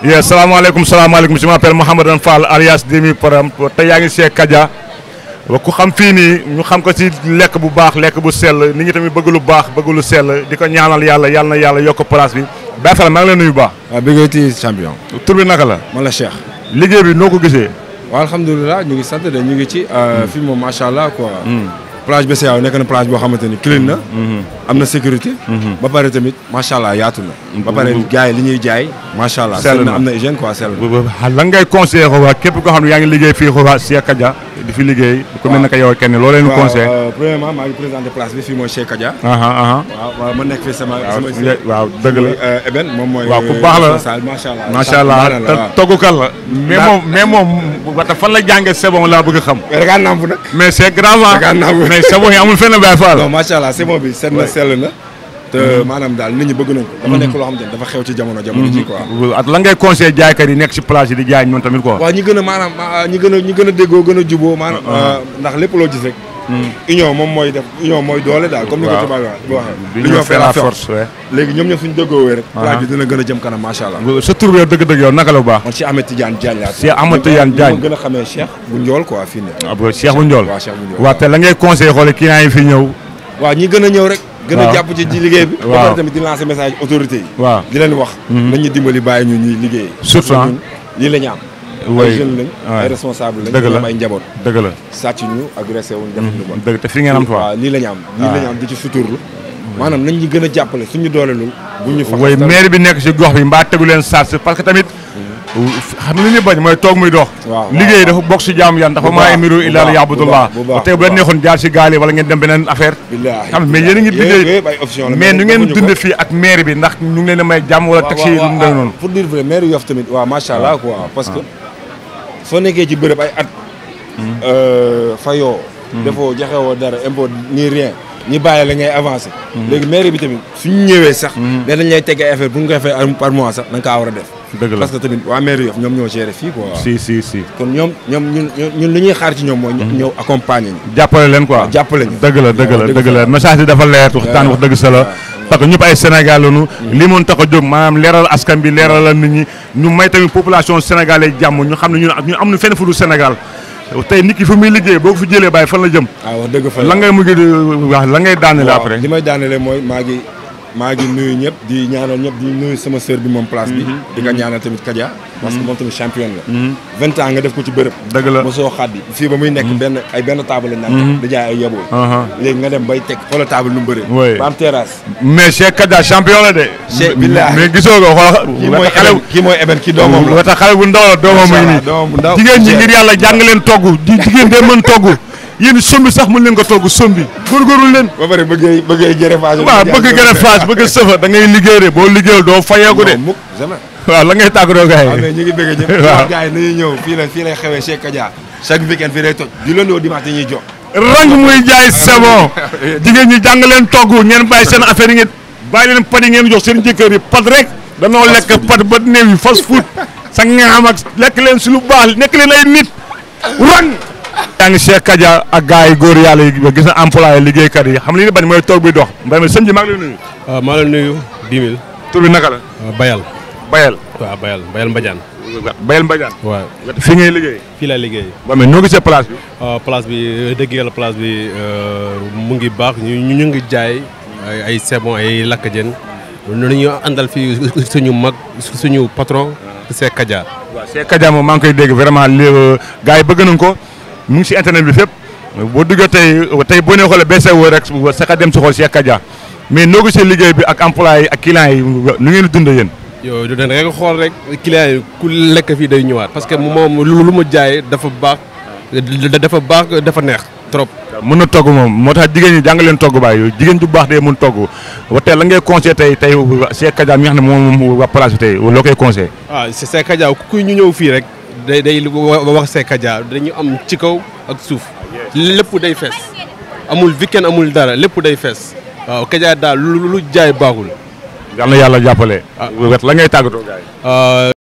yes salaamaaleykum je m'appelle Mouhamadou Fall alias Demi Param tey yaa ngi Cheikh Kadia ku xam fii nii ñu xam ko ci lekk bu baax lekk bu sell nit ñi tamit bëgg lu baax bëgg lu sell di ko ñaanal yàlla na yàlla yokk place bi Baye Fall maa ngi lay nuyu bu baax. waaw bëggati champion. tur bi naka la. man la Cheikh. liggéey bi noo ko gisee. waaw alhamdulilah ñu ngi sant de ñu ngi ci. fii moom macha allah quoi. plage BCEAO nekk na plage boo xamante ni clean na. am na sécurité. ba pare tamit macha allah yaatu na. ba pare gars yi li ñuy jaay. macha allah sell na am na hygiène quoi sell na. lan ngay conseillé xaw képp koo xam ne yaa ngi liggéey fii xaw Cheikh Kadia di fi liggéey. ku mel ne que yow kenn loo leen conseillé. premièrement maa ngi présenté place bi fii mooy Cheikh Kadia. waaw ma nekk fii sama. waaw dëgg la Eben moom mooy. waaw ku baax la macha allah te toggukat la. mais moom fan la jàngee c'est bon laa bëgg a xam. da ngaa nàmp nag. mais c'est grave mais c'est bon amul fenn Baye Fall. non macha allah c'est bon bi set na sell na. te maanaam daal nit ñi bëgg nañ ko. dafa nekk loo xamante ne dafa xew ci jamono ji quoi. ak lan ngay conseillé jaaykat yi nekk ci plage yi di jaay ñoom tamit quoi. waaw ñi gën a maanaam ñi gën a déggoo gën a juboo maanaam. ndax lépp loo gis rek. union moom mooy def union mooy doole daal. comme ni ko tubaab waxee. l'union fait la force léegi ñoom ñoo suñu déggoowee rek. plage bi dina gën a jëm kanam macha allah. sa tur bi dëgg-dëgg yow naka la bu baax. man Cheikh Ahmed Tidiane Diagne laa. Cheikh Ahmed Tidiane Diagne gën a xamee Cheikh bu Njool quoi fii nii. Cheikh bu Njool. waaw Cheikh bu Njool waaw te la ngay conseillé xoole kii yi fi ñëw. waaw ñi gën a ñëw rek. gën a jàpp ci liggéey bi. ba pare tamit di lancer message autorité yi. waaw di leen wax. nañu dimbali bàyyi ñu ñuy liggéey. surtout lii la ñu am. ay jeunes lañ ay responsable lañ. dëgg la am ay njaboot. dëgg la sàcc ñu agressé wuñ def lu bon. dëgg te fi ngeen am waaw lii la ñu am. lii la ñu am di ci suturlu. maanaam nañ ñi gën a jàppale suñu doolelul. bu ñu fa way maire bi nekk ci gox bi mbaa tegu leen charge parce que tamit xam nga li ñu bañ mooy toog muy dox. liggéey dafa bokk si jaamu yan dafa maa amiru illa li yabudullah tey bu leen neexoon jaar si gaal yi wala ngeen dem beneen affaire xam mais yéen a ngi liggéey mais nu ngeen dund fii ak maire bi ndax ñu ngi leen a may jàmm wala taxi yi lu mu demee noonu pour dire vrai maire Yoff tamit waaw macha allah quoi parce que soo nekkee ci bërëb ay at fayoo defoo joxewoo dara impôt ni rien ñi bàyyi la ngay avancé léegi maire bi tamit suñu ñëwee sax ne dañ lay teg ay affaire bu nga koy fay par mois sax da nga kaa war a def dëgg la parce que tamit waa maire Yoff ñoom ñoo géré fii quoi. si kon ñun li ñuy xaar ci ñoom mooy. ñëw accompagner ñu. jàppale leen quoi jàppale ñu. dëgg la message bi dafa leer waxtaan wax dëgg sa la parce que ñëpp ay Sénégal lañu. li moon tax a jóg maanaam leeral askan bi leeralal nit ñi ñu may tamit population sénégalaise jàmm ñu xam ne ñu am na fenn fu dul Sénégal tey nit ki fu muy liggéey boo ko fi jëlee bàyyi fan la jëm. wax dëgg fa la ngay mujj wax la ngay daanele après. li may daanele mooy maa ngi nuyu ñëpp di ñaanal ñëpp di nuyu sama sœur bi moom place bi. di nga ñaanal tamit Kadia. parce que moom tamit champion la. 20 ans nga def ko ci bërëb. dëgg la mosoo xaddi fii ba muy nekk benn table lañ naan. di jaay ay yeboo. léegi nga dem bay teg xoolal table nu mu bëree. oui ba am terrasse. mais Cheikh Kadia champion la de. Cheikh billahi mais gisoo ko xoolal. kii mooy Eben kii doomam la. wata xale bu ndaw la doomam muy nii. jigéen ñi ngir yàlla jàng leen togg jigéen day mën togg. yéen sombi sax mën leen ko togg sombi góorgóorlu leen. ba pare bëggee gërëfaas. waaw bëgg gërëfaas bëgg sëfa da ngay liggéey de boo liggéeyal doo fayeeku de. mukk jamais. waaw la ngay tàggatoo gars yi. waaw mais ñu ngi bëgg ñëpp. waaw gars yi nañuy ñëw fii lay xewee Cheikh Kadia chaque weekend fii lay toj du lundi au dimanche dañuy jox. rang muy jaay c'est bon jigéen ñi jàng leen togg ngeen bàyyi seen affaire yi ngeen bàyyi leen pat yi ngeen jox seen jëkkër yi pat rek danoo lekk pat ba néew yi fast food sa ngaam ak lekk leen si lu baax nekk leen ay nit rang yaa ngi Cheikh Kadia ak gars yi góor yàlla yi gis na employé liggéeykat yi xam li ñu bañ mooy toog bi dox mbay mi sëñ bi maa ngi lay nuyu. waaw maa ngi lay nuyu 10 000. tur bi naka la. Bayal. waaw Bayal Mbadiane. Bayal Mbadiane. waaw fii ngay liggéey. fii laa liggéey. waaw mais noo gisee place bi. place bi dëgg yàlla place bi mu ngi baax ñu ngi jaay ay sebon ay lakk jën ñu àndal fii suñu mag suñu patron Cheikh Kadia. waaw Cheikh Kadia moom maa ngi koy dégg vraiment li gars yi bëgg nañ ko mu ngi si internet bi fépp boo duggee tey boo nee xoolee BCEAO rek sax dem si xool Cheikh Kadia mais noo gisee liggéey bi ak employé yi ak clients yi nu ngeen di dundee yéen. yow da nga xool rek clients yi ku lekk fii day ñëwaat parce que moom lu mu jaay dafa baax dafa neex trop. mën na togg moom moo tax jigéen ñi jàng leen togg baay yooyu jigéen ju baax de mën togg waxtaan la ngay conseillé tey Cheikh Kadia mi nga xam ne moom waa place bi tey loo koy conseillé. waaw Cheikh Kadia ku ñu ñëw fii rek day wax Cheikh Kadia dañu am ci kaw ak suuf lépp day fees amul weekend amul dara lépp day fees waaw Kadia daal lu jaay baaxul. yal na yàlla jàppale. la ngay tàggatoo gars